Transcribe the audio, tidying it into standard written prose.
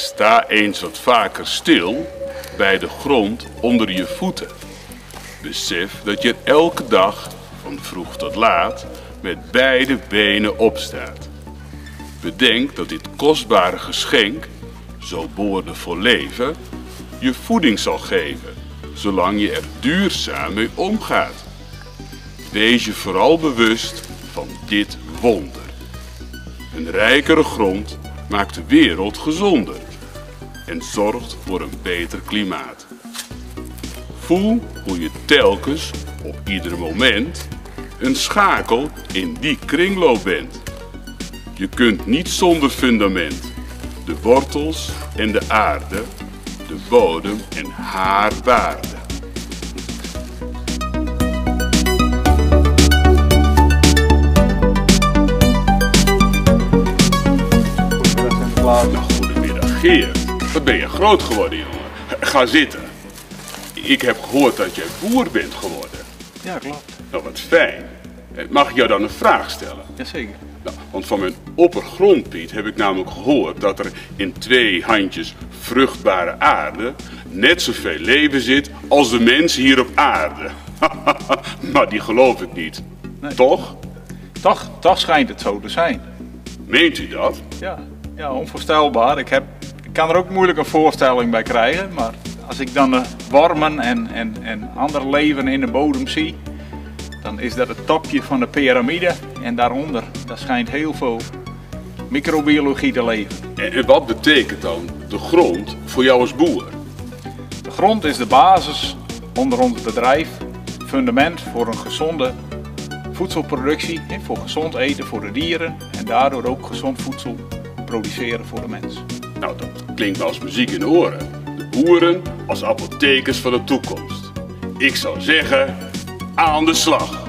Sta eens wat vaker stil bij de grond onder je voeten. Besef dat je er elke dag, van vroeg tot laat, met beide benen opstaat. Bedenk dat dit kostbare geschenk, zo boordevol leven, je voeding zal geven, zolang je er duurzaam mee omgaat. Wees je vooral bewust van dit wonder. Een rijkere grond maakt de wereld gezonder en zorgt voor een beter klimaat. Voel hoe je telkens, op ieder moment, een schakel in die kringloop bent. Je kunt niet zonder fundament, de wortels en de aarde, de bodem en haar waarde. Goedemiddag Sinterklaas. Nou, goedemiddag Geert. Wat ben je groot geworden, jongen. Ga zitten. Ik heb gehoord dat jij boer bent geworden. Ja, klopt. Nou, wat fijn. Mag ik jou dan een vraag stellen? Jazeker. Nou, want van mijn oppergrondpiet heb ik namelijk gehoord dat er in 2 handjes vruchtbare aarde net zoveel leven zit als de mensen hier op aarde. Maar die geloof ik niet. Nee. Toch? Toch schijnt het zo te zijn. Meent u dat? Ja, ja, onvoorstelbaar. Ik kan er ook moeilijk een voorstelling bij krijgen, maar als ik dan de wormen en ander leven in de bodem zie, dan is dat het topje van de piramide en daaronder, daar schijnt heel veel microbiologie te leven. En wat betekent dan de grond voor jou als boer? De grond is de basis onder ons bedrijf, fundament voor een gezonde voedselproductie, voor gezond eten voor de dieren en daardoor ook gezond voedsel produceren voor de mens. Nou, dat klinkt als muziek in de oren. De boeren als apothekers van de toekomst. Ik zou zeggen, aan de slag!